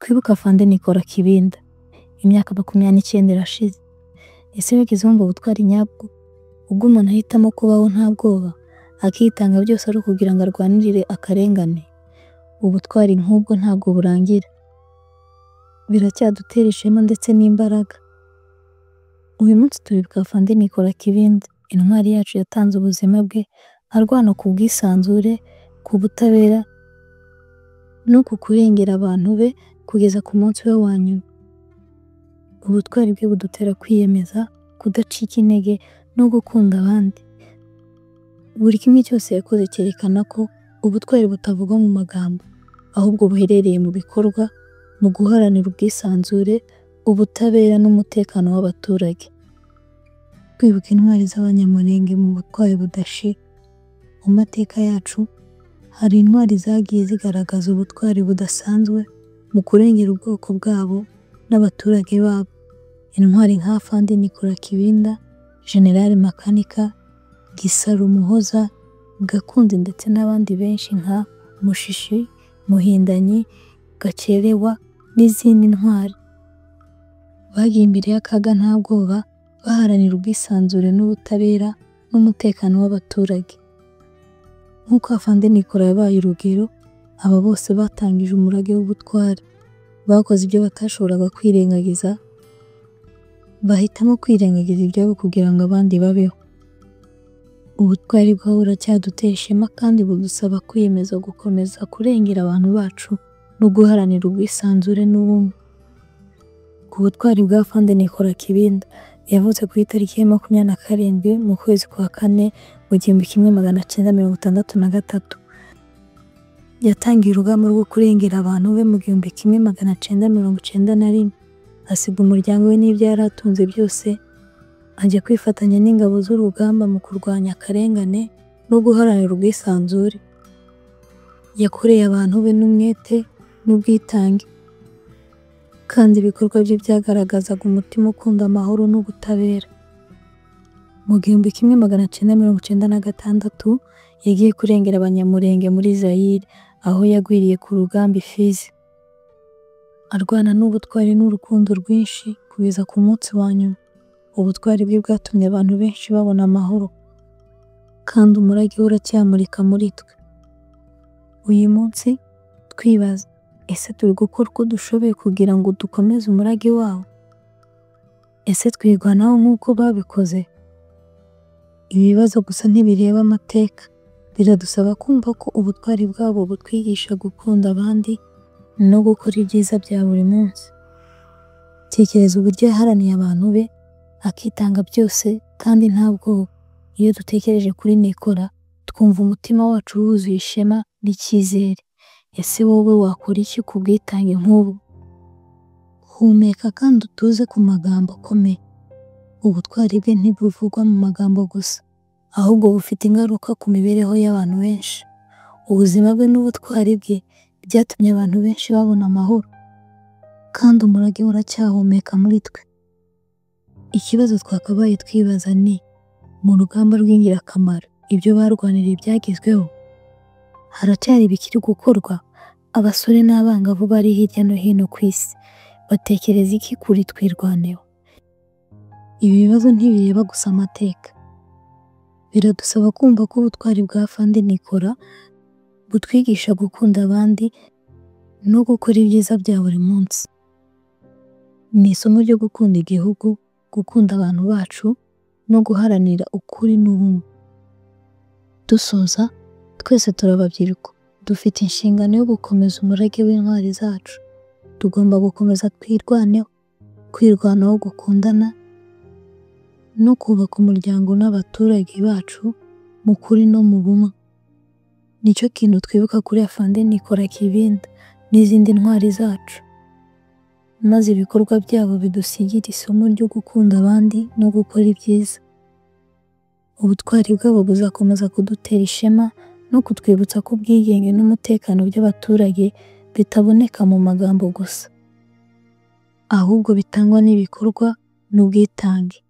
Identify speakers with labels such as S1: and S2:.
S1: Twibuke Afande Nicolas Kibinda. Imyaka 29 irashize. Ese wigeze wumva ubutwari nyabwo? Ubwo umuntu ahitamo kubaho nta bwoba, akitanga byose ari ukugira ngo arwanirire akarengane. Ubutwari nk'ubwo ntabwo burangira. Biracyadutera ishema ndetse n'imbaraga. Uyu munsi turibuka Afande Nicolas Kibinda, intwari yacu yatanze ubuzima bwe arwana ku bwisanzure, ku butabera no ku kurengera abantu be kugeza ku munsi we wa nyuma. Ubutwari bwe budutera kwiyemeza, kudacika intege no gukunda abandi. Buri kimwe cyose yakoze cyerekana ko ubutwari butavugwa mu magambo, ahubwo buherereye mu bikorwa, mu guharanira ubwisanzure, ubutabera n'umutekano w'abaturage. Kwibuka intwari z'Abanyamulenge mu butwari budashira. Mu mateka yacu, hari intwari zagiye zigaragaza ubutwari budasanzwe mu kurengera ubwoko bwabo n'abaturage babo. Intwari nka Afande Nicolas Kibinda, General Makanika, Gisaro Muhoza, Gakunzi ndetse n'abandi benshi nka Mushishi, Muhindanyi, Gakerewa n'izindi ntwari. Bagiye imbere y'akaga nta bwoba, baharanira ubwisanzure n'ubutabera n'umutekano w'abaturage. Nk'uko Afande Nicolas yabaye urugero, aba bose batangije umurage w'ubutwari. Bakoze ibyo batashoboraga kwirengagiza, bahitamo kwirengagiza ibyabo kugira ngo abandi babeho. Ubutwari bwabo buracyadutera ishema kandi budusaba kwiyemeza gukomeza kurengera abantu bacu no guharanira ubwisanzure n'ubumwe. Ku butwari bwa Afande Nicolas Kibinda, yavutse ku itariki ya 27 mu kwezi kwa kane mu 1963. Yatangiye urugamba rwo kurengera abantu be mu 1991, asiga umuryango we n'ibyo yari atunze byose, ajya kwifatanya n'ingabo z'urugamba mu kurwanya akarengane no guharanira ubwisanzure. Yakoreye abantu be n'umwete n'ubwitange, kandi ibikorwa bye byagaragazaga umutima ukunda amahoro n'ubutabera. Mu 1996 yagiye kurengera Abanyamulenge muri Zaire, aho yagwiriye ku rugamba i Fizi. Arwana n'ubutwari n'urukundo rwinshi kugeza ku munsi wa nyuma. Ubutwari bwe bwatumye abantu benshi babona amahoro, kandi umurage we uracyamurika muri twe. Uyu munsi twibaza, ese turi gukora uko dushoboye kugira ngo dukomeze umurage wabo? Ese twirwanaho nk'uko babikoze? Ibi bibazo gusa ntibireba amateka, biradusaba kumva ko ubutwari bwabo butwigisha gukunda abandi no gukora ibyiza bya buri munsi. Tekereza uburyo yaharaniye abantu be, akitanga byose kandi nta bwoba. Iyo dutekereje kuri Nicolas, twumva umutima wacu wuzuye ishema n'icyizere. Ese wowe wakora iki ku bwitange nk'ubu? Humeka kandi utuze ku magambo akomeye. Ubutwari bwe ntibuvugwa mu magambo gusa, ahubwo bufite ingaruka ku mibereho y'abantu benshi. Ubuzima bwe n'ubutwari bwe byatumye abantu benshi babona amahoro, kandi umurage we uracyahumeka muri twe. Ikibazo twakabaye twibaza ni, mu rugamba rw'ingirakamaro, ibyo barwaniriye byagezweho? Haracyari ibikiri gukorwa? Abasore n'abangavu bari hirya no hino ku isi batekereza iki kuri Twirwaneho? Ibi bibazo ntibireba gusa amateka. Biradusaba kumva ko ubutwari bwa Afande Nicolas butwigisha gukunda abandi no gukora ibyiza bya buri munsi. Ni isomo ryo gukunda igihugu, gukunda abantu bacu no guharanira ukuri n'ubumwe. Dusoza, twese turi urubyiruko, dufite inshingano yo gukomeza umurage w'intwari zacu. Tugomba gukomeza twirwaneho, kwirwanaho, gukundana no kubaka umuryango n'abaturage bacu mu kuri no mu bumwe. Nicyo kintu twibuka kuri Afande Nicolas Kibinda n'izindi ntwari zacu, maze ibikorwa byabo bidusigire isomo ryo gukunda abandi no gukora ibyiza. Ubutwari bwabo buzakomeza kudutera ishema no kutwibutsa ko ubwigenge n'umutekano by'abaturage bitaboneka mu magambo gusa, ahubwo bitangwa n'ibikorwa n'ubwitange.